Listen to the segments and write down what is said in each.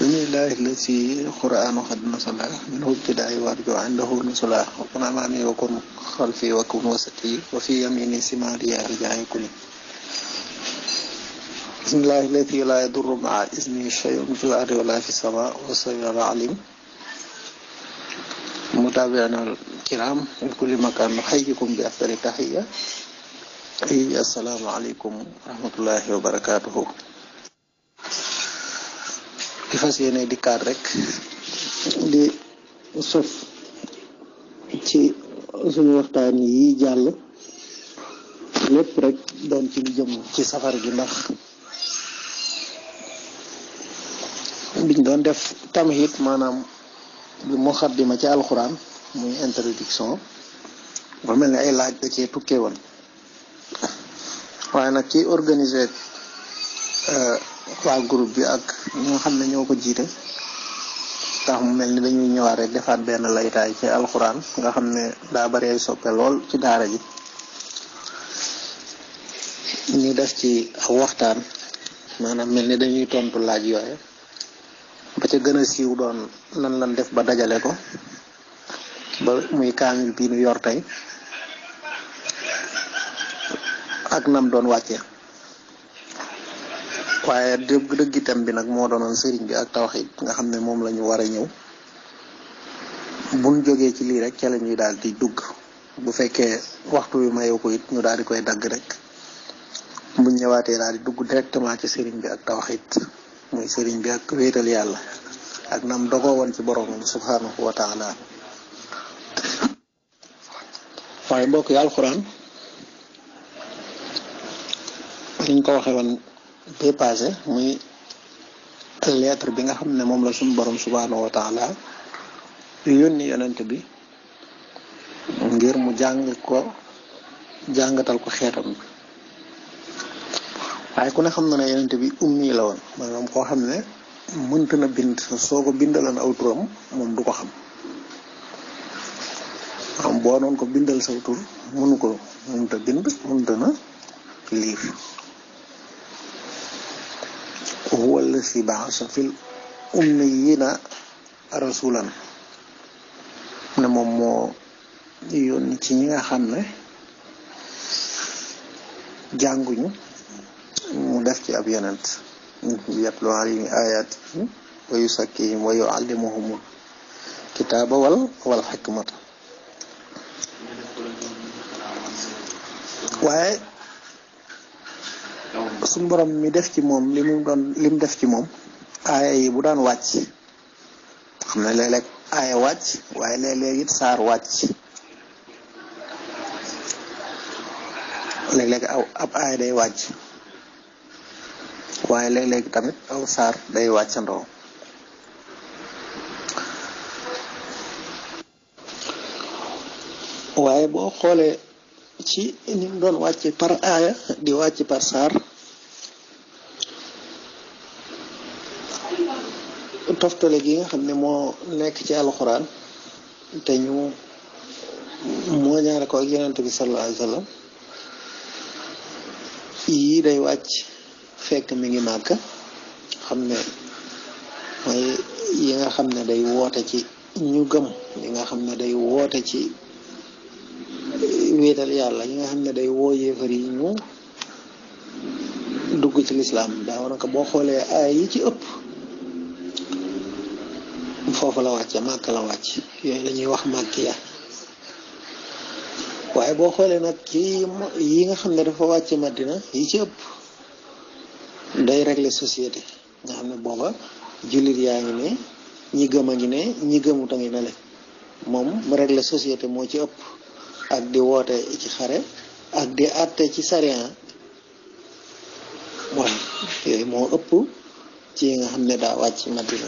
bismillahi allati qur'anu qad nasala minhu ibtida'i warju indahu nusula wa kun amami wa kun khalfi wa kun wasati wa fi yamini simali ya rijai kuni bismillahi allati la yadurru ma'a ismi shay'un fil ardi wa la fis sama wa sami'ul alim mutabi'ina al-kiram min kulli makan nuhayyikum bi afdali tahiyya assalamu alaykum wa rahmatullahi wa barakatuh. di fas yéene dikkaat rek di sof ci suñu waxtaan yi jàll lépp rek doon ci lu jëm ci safar gi, ndax biñ doon def tamhid maanaam bi muxaddima ci alxuraan muy introduction ba mel ne ay laaj da cee tukkee woon, waaye nag ci organiser waa groupe bi ak ñi nga xam ne ñoo ko jiite tax mu mel ni dañuy ñëwaat rek defaat benn laytaay ci alxuraan nga xam ne daa bari ay soppe lool ci daara ji. ñu def ci aw waxtaan maanaam mel ni dañuy tontu laaj yooye, ba ca gën a siiw doon nan lan def ba dajale ko ba muy kaamil bii nu yor tey ak nam doon wàcce. waaye dëgg itam bi nag moo doonoon sëriñ bi ak tawxiid nga xam ne moom la ñu war a ñëw buñ jógee ci lii rek ca la ñuy daal di dugg. bu fekkee waxtu wi mayew ko it ñu daal di koy dagg rek buñ ñëwaatee daal di dugg directement ci sëriñ bi ak tawxiid muy sëriñ bi ak wéetal yàlla ak nam dogoo woon ci boromam subhanahu wa taala. waaye mbokk yi alxuraan liñ ko waxee woon bee passé muy lettre bi nga xam ne moom la suñu borom subhanahu wa taala yónni yonent bi ngir mu jàngatal ko xeetam bi. waaye ku ne xam na ne yonent bi ummi la woon, maanaam koo xam ne mënta na bind, soo ko bindalan aw turam moom du ko xam. boo noon ko bindal saw tur mënta bind, mënta na liir. huwa allazi ba'asa fil ummiyina rasulan ne moom moo yónni ci ñi nga xam ne jànguñu mu def ci ab yonent yatlu alayhim ayaatihi wa yuzakkihim wa yu'allimuhumul kitaaba wal hikmata. waaye suñu borom mi def ci moom lim def ci moom aaya yi bu daan wàcc, xam ne léeg-léeg aaya wàcc waaye léeg-léeg it saar wàcc. léeg-léeg ab aaya day wàcc waaye léeg-léeg tamit aw saar day wàccandoo. waaye boo xoolee ci ni mu doon wàcce par aaya di wàcc par saar, toftale gi nga xam ne moo nekk ci alxuraan te ñu moo ñaare ko ak yonent bi sallallahu alayhi wa sallam, yii day wàcc fekk mi ngi màgg, xam ne mooy yi nga xam ne day woote ci ñu gëm, yi nga xam ne day woote ci wéetal yàlla, yi nga xam ne day woo yéefar yi ñu dugg ci lislaam. daanaka boo xoolee ay yi ci ëpp foofu la wàcce, màkk la wàcc, yooyu la ñuy wax màkkiya. waaye boo xoolee nag ci yi nga xam ne dafa wàcce Madina, yi ci ëpp day régler société, nga xam ne booba jullit yaa ngi ne, ñi gëm a ngi ne, ñi gëmut a ngi ne le, moom mu régler société moo ci ëpp, ak di woote ci xare ak di àtte ci sariya. waaye yooyu moo ëpp ci yi nga xam ne daa wàcc Madina.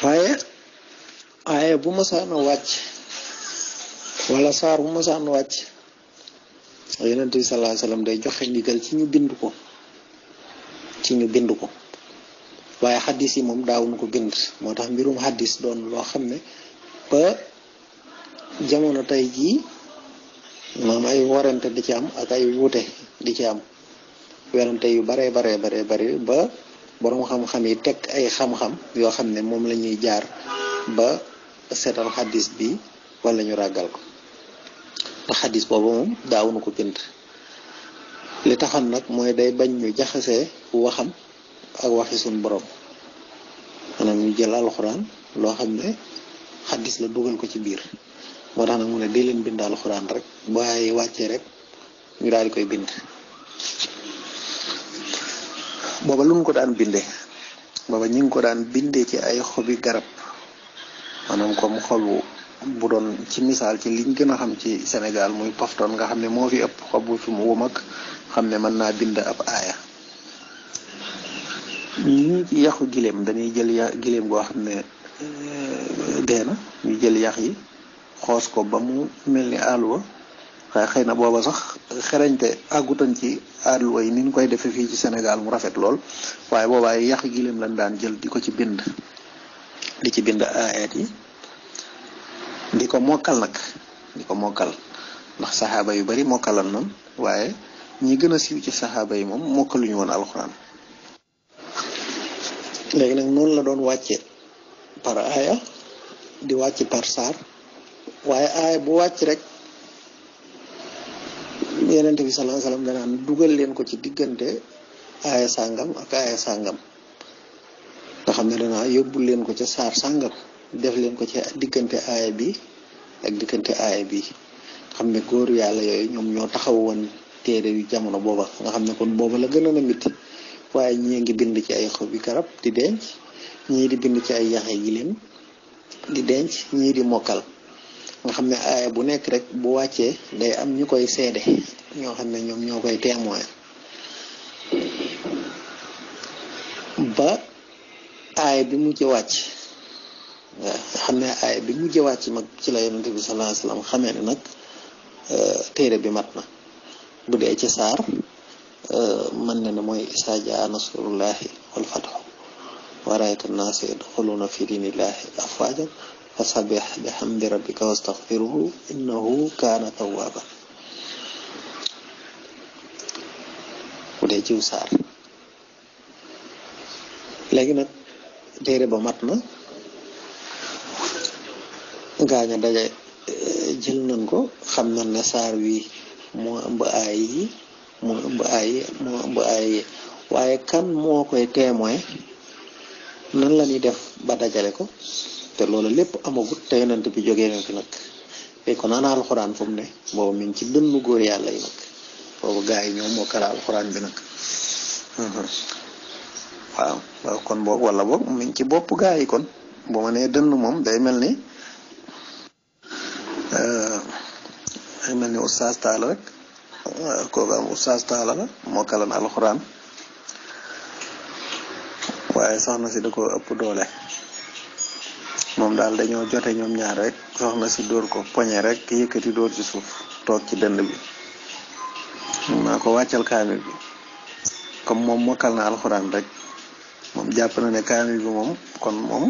waaye aaye bu masaan a wàcc wala saar bu masaan a wàcc, yonent bi sallallahu alayhi wasallam day joxe ndigal ci ñu bind ko. waaye xaddis yi moom daawuñu ko bind, moo tax mbirum xaddis doon loo xam ne ba jamono tey jii moom ay warante di ci am ak ay wuute di ci am, werante yu bare ba borom xam-xam yi teg ay xam-xam yoo xam ne moom la ñuy jaar ba seetal xadis bi wala ñu ràggal ko te xadis boobu moom daawuñu ko bind li taxoon nag mooy day bañ ñu jaxasee waxam ak waxi suñ borom maanaam ñu jël alxuraan loo xam ne xadis la dugal ko ci biir moo tax nag mu ne dee leen bind alxuraan rek waaye wàccee rek ñu daal di koy bind booba lu ñu ko daan bindee booba ñu ngi ko daan bindee ci ay xobi garab maanaam comme xobu bu doon ci misaal ci liñ gën a xam ci Sénégal muy pofton nga xam ne moo fi ëpp xobu fi mu wëm ak xam ne mën naa bind ab aaya ñii ci yaxu gileem dañuy jël gileem goo xam ne dee na ñu jël yax yi xoos ko ba mu mel ni àlluwa waaye xëy na booba sax xerañte àggutan ci àlluwa yi ni ñu koy defee fii ci Sénégal mu rafet lool waaye boobaa yaxi gileem lañ daan jël di ko ci bind di ci bind aayat yi di ko mokkal nag di ko mokkal ndax saxaaba yu bari mokkalan nan waaye ñi gën a siiw ci saxaaba yi moom mokkaluñu woon alxuraan léegi nag noonu la doon wàcce par aaya di wàcc par saar waaye aaya bu wàcc rek Yonent bi sallallahu alayhi wasallam danaan dugal leen ko ci diggante aaya sàngam ak aaya sàngam nga xam ne danaa yóbbul leen ko ca saar sàngam def leen ko ci diggante aaya bi ak diggante aaya bi xam ne góor yàlla yooyu ñoom ñoo taxaw woon téere yu jamono booba nga xam ne kon booba la gënoon a métti waaye ñii ngi bind ci ay xobi garab di denc ñii di bind ci ay yaxe giléem di denc ñii di mokkal nga xam ne aaya bu nekk rek bu wàccee day am ñu koy seede ñoo xam ne ñoom ñoo koy témoin ba aaya bi mujj wàcc waaw xam ne aaya bi mujj wàcc mag ci la Yonent bi sallallahu alayhi wasallam xamee ne nag téere bi mat na bu dee ci saar mën na ne mooy isaa jaa nasrullahi wal fathu wa ra'ayta an-naasa yadkhuluuna fi diinillahi afwaajan fasabbih bihamdi rabbika wastaghfirhu innahu kaana tawwaaban bu dee ciw saar léegi nag téere ba mat na gaaña daje jël nañ ko xam nañ ne saar wi moo ëmb aay yi moo ëmb aay yi waaye kan moo koy témoin nan la ñuy def ba dajale ko te loolu lépp amagut te Yonent bi jógee na fi nag fekk ko naan alxuraan fu mu ne boobu mi ngi ci dënnu góor yàlla yi nag boobu gaa yi ñoom moo kala alxuraan bi nag waaw kon boog wala boog mi ngi ci bopp gaa yi kon bu ma nee dënn moom day mel ni Oustaz Talla rek kooku am Oustaz Talla la moo kalan alxuraan waaye soxna si da ko ëpp doole moom daal dañoo jote ñoom ñaar rek soxna si dóor ko poñe rek yëkkati dóor ci suuf toog ci dënd bi maa ko wàccal kaamil bi comme moom mokkal na alxuraan rek moom jàpp na ne kaamil bi moom kon moom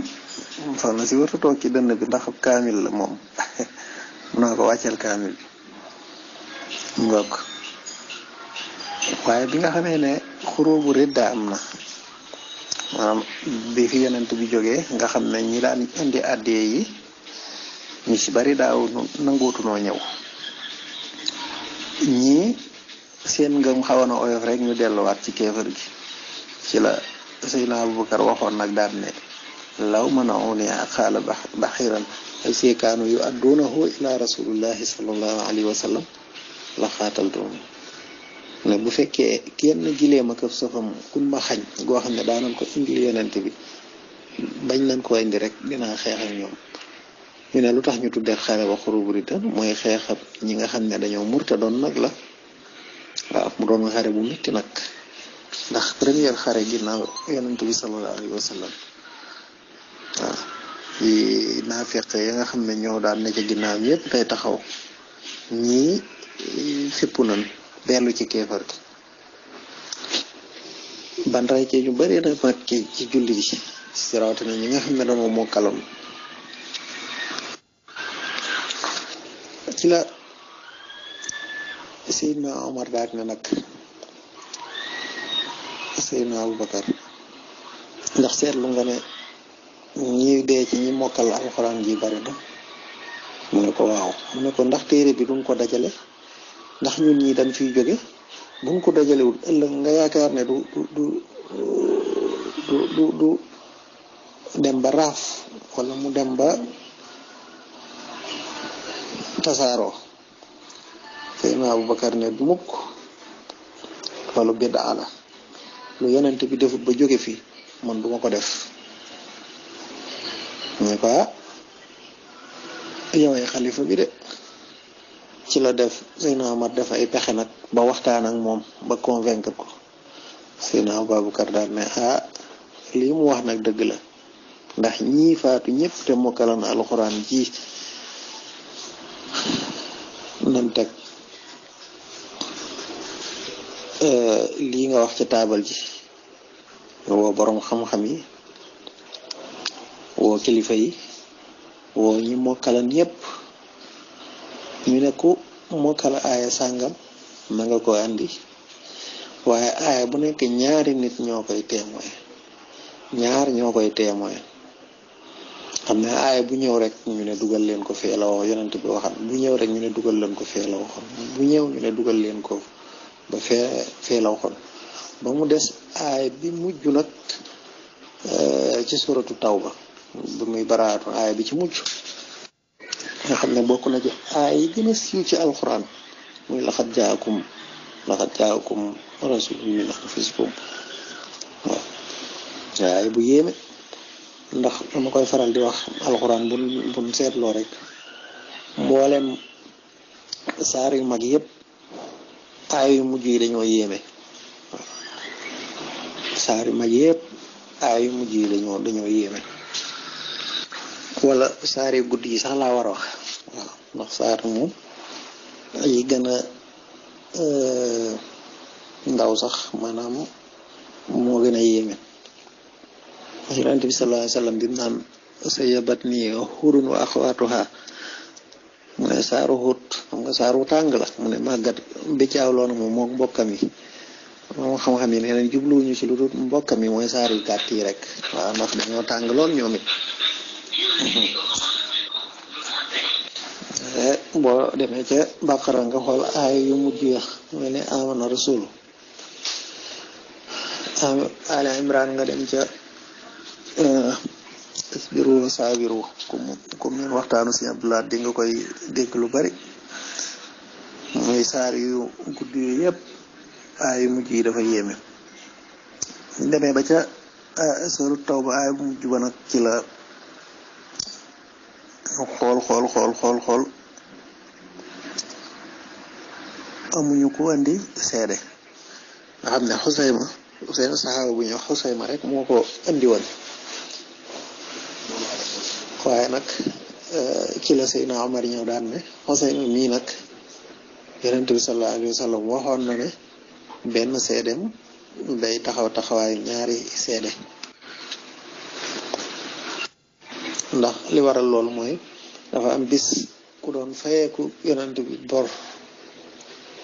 soxna si warta toog ci dënd bi ndax kaamil la moom naa ko wàccal kaamil bi ngokk waaye bi nga xamee ne xuróobu ridda am na maanaam bi fi Yonent bi jógee nga xam ne ñi daan indi àddee yi ñi ci bari daaw nanguutunoo ñëw ñii seen ngëm xawoon na oyof rek ñu delluwaat ci kéefër gi ci la Seydina Abubakar waxoon nag daan ne law mana'uni xaala baxiran ay seekaanu yu adduunahu ila rasulillahi sallallahu alayhi wa sallam la xaataltum ne bu fekkee kenn gileem ak safam kun ma xañ goo xam ne daanañ ko indil Yonent bi bañ nañ ko indi rek dinaa xeex ak ñoom ñu ne lu tax ñu tuddee xare ba xurubu ridda mooy xeexab ñi nga xam ne dañoo murtadoon nag la waaw mu doon xare bu metti nag ndax première xare ginnaaw Yonent bi sallallahu alayhi wa sallam waaw yi naafeq ya nga xam ne ñoo daan ne ca ginnaaw yëpp day taxaw ñii fippu nañ dellu ci kéefar gi ban ray ci ñu bari na nag ci julli bi si rawatina ñi nga xam ne dañoo mokkaloon ci la Seydina Omar daak ne nag Seydina Abubakar ndax seetlu nga ne ñi dee ci ñi mokkal alxuraan ji bari na mu ne ko waaw mu ne ko ndax téere bi duñ ko dajale ndax ñun ñi dañ fiy jóge buñ ko dajalewul ëllëg nga yaakaar ne du dem ba raaf wala mu dem ba tasaaroo Seydina Abubakar ne du mukk loolu biddaa la lu yonent bi defut ba jóge fi man duma ko def ñu ko yowee xalifa bi de ci la def Seydina Omar def ay pexe nag ba waxtaan ak moom ba convaincre ko Seydina Abubakar daal ne lii mu wax nag dëgg la ndax ñii faatu ñëpp te mokkalan alxuraan ji nan teg lii nga wax ci taabal ji woo borom xam-xam yi woo kilifa yi woo ñi mokkalan ñëpp ñu ne ku mokkal aaya sàngam na nga ko andi waaye aaya bu nekk ñaari nit ñoo koy témoin ñoo koy témoin xam ne aaya bu ñëw rek ñu ne dugal leen ko fee la wax yonent bi waxat bu ñëw rek ñu ne dugal leen ko fee la waxoon bu ñëw ñu ne dugal leen ko ba fee la waxoon ba mu des aaya bi mujj nag ci suratu tawba bu muy baraatu aaya bi ci mujj nga xam ne bokk na ci aaya yi gën a siiw ci alxuraan muy laxat jaakum rasulun min anfusikum waaw aaya bu yéeme ndax dama koy faral di wax alxuraan buñ seetloo rek mboolem saar yu mag yëpp aaya yu mujj yi dañoo yéeme waaw saar yu mag yëpp aaya yu mujj yi dañoo yéeme wala saar yu gudd yi sax laa war a wax waaw ndax saar moom yi gën a ndaw sax maanaam moo gën a yéeme yonent bi sallallahu alayhi wa sallam bi mu naan sayyabat nii Huudun wa axawaatuha mu ne saaru Huud xam nga saaru tàng la mu ne màggat béccaaw loona moom mook mbokkam yi moom xam-xam yi nee nañ jubluwuñu ci lu dul mbokkam yi mooy saar yu gàtt yi rek waaw ndax dañoo tàng lool ñoom it boo demee ca Baqara nga xool aay yu mujj ya mooy ne amana rasul Ali Imran nga dem ca isbiru wa saabiru comme ñun waxtaanu si Abdullah di nga koy dégg lu bari muy saar yu gudd yu yëpp aay yu mujj yi dafa yéeme demee ba ca suru Tawba aay bu mujj ba nag ci la xool amuñu ko andi seede nga xam ne Xusayma saxaaba bu ñuy wax Xusayma rek moo ko andi woon waaye nag ci la Seydina Omar ñëw daan ne Xusayma mii nag Yonent bi sallallahu alayhi wa sallam waxoon na ne benn seedem day taxawaayu ñaari seede ndax li waral loolu mooy dafa am bis ku doon fayeeku Yonent bi bor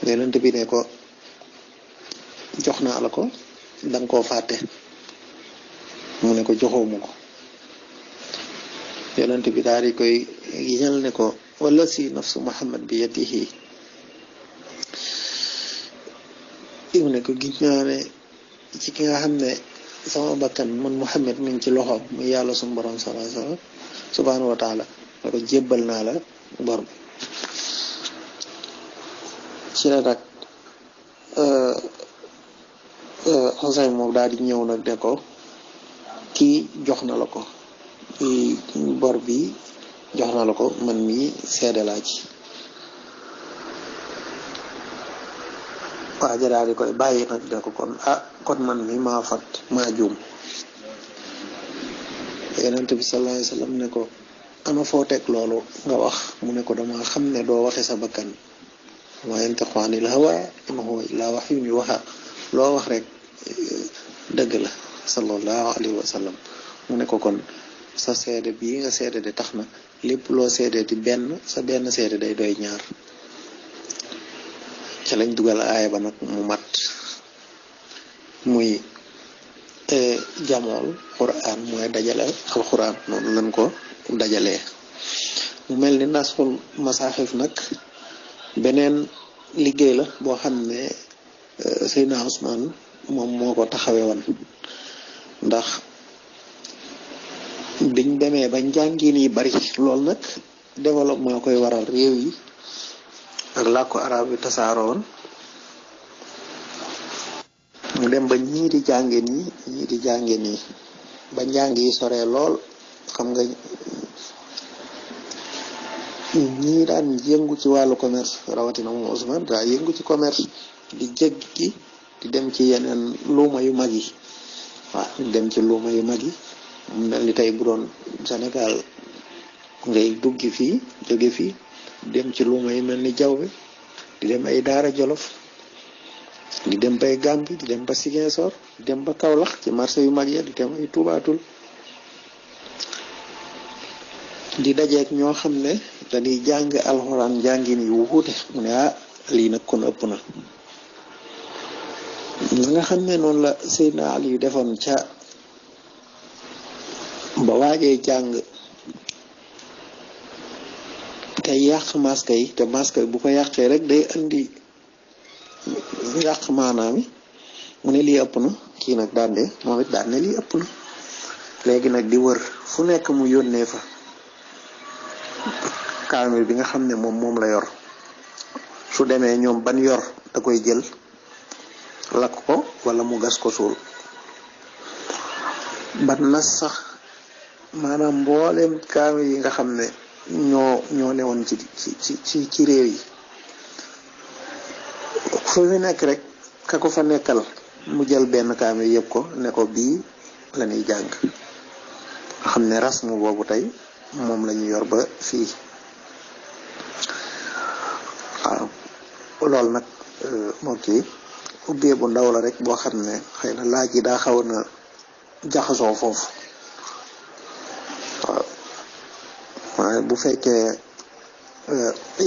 Yonent bi ne ko jox naa la ko danga koo fàtte mu ne ko joxoomu ko Yonent bi daal di koy giñal ne ko wala si nafsu Muhammad bi yadihi mu ne ko giñ naa ne ci ki nga xam ne sama bakkan man Muhammad mi ngi ci loxoom muy yàlla suñu borom subhanahu wa taala ne ko jébbal naa la bor bi ci la nag Xusay moom daal di ñëw nag ne ko kii jox na la ko kii bor bi jox na la ko man mii seede laa ci waaja daal di koy bàyyi nag ne ko kon man mii maa fat maa juum Yonent bi sallallahu alayhi wa sallam ne ko ana foo teg loolu nga wax mu ne ko dama xam ne doo waxe sa bakkan wa yantiqu anil hawaa in huwa illaa wahyun yuuhaa loo wax rek dëgg la sallallahu alayhi wa sallam mu ne ko kon sa seede bii nga seede de tax na lépp loo seede di sa benn seede day doy ñaar ca lañ dugal aaya ba nag mu mat muy jamool quran mooy dajale alquran noonu lañ ko dajalee mu mel ni nasxul masaaxif nag beneen liggéey la boo xam ne Seydina Ousmane moom moo ko taxawee woon ndax biñ demee ba njàngin yi bari loolu nag développement koy waral réew yi ak làkku arab yi tasaaroon mu dem ba ñii di jànge nii ñii di jànge nii ba njàng yi soree lool xam nga ñii daan yëngu ci wàllu commerce rawatina moom Ousmane daa yëngu ci commerce di jéggi di dem ci yeneen luuma yu mag yi waaw di dem ci luuma yu mag yi mu mel ni tey bu doon Sénégal ngay duggi fii jóge fii dem ci luuma yu mel ni jaww bi di dem ay Daara Jolof di dem bay Gàmbi di dem ba Ziguinchor di dem ba Kaolack ci marché yu mag ya di dem ay Tuubaatul di dajeek ñoo xam ne dañuy jàng alxuraan jàngin yu wuute mu ne lii nag kon ëpp na nga xam ne noonu la Seydina Ali yu defoon ca ba waajee jàng te yàq masque yi te masque bu ko yàqee rek day andi yàq maanaam mu ne lii ëpp na kii nag daan de moom it daan ne lii ëpp na léegi nag di wër fu nekk mu yónnee fa kaamil bi nga xam ne moom la yor su demee ñoom ban yor da koy jël lakk ko wala mu gas ko suul ban nas sax maanaam mbooleem kaamil yi nga xam ne ñoo newoon ci réew yi fu fi nekk rek ka ko fa nekkal mu jël benn kaamil yëpp ko ne ko bii la ñuy jàng nga xam ne rasmu boobu tey moom la ñu yor ba fii waaw loolu nag moo kii ubbee bu ndaw la rek boo xam ne xëy na laaj yi daa xaw na jaxasoo foofu waaw waaye bu fekkee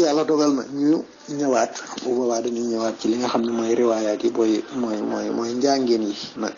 yàlla dogal na ñu ñëwaat bu boobaa dañuy ñëwaat ci li nga xam ne mooy riwaayaat yi mooy njàngeen yi nag